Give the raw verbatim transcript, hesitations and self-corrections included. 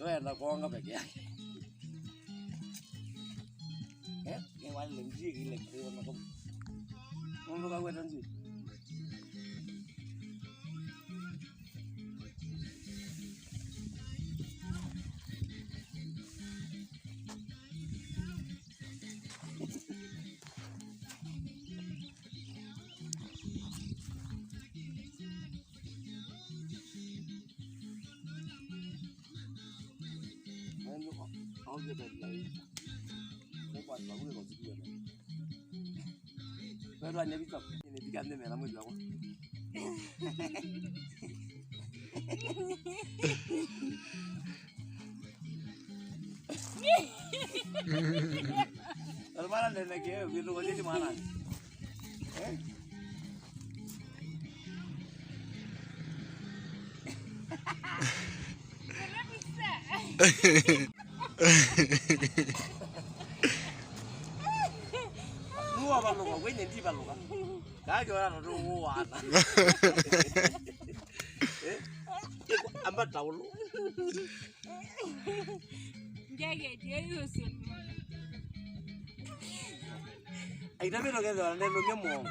Wenda kuonga peke yake. Eh, ni wale mziki ile kwa na kwa. Mundu kaweta nziki. Wendwa ne visa, ne visa nĩ mena mwĩthĩwa kwa. Mwana nene ke, vitu kwa jeti mwana. Eh? Nuwa valuka, wenye ndi valuka. Kake wana tu wana. Eh? Amba taulo. Ngege je yusu. Aita mino kethwa neno mya mwongo.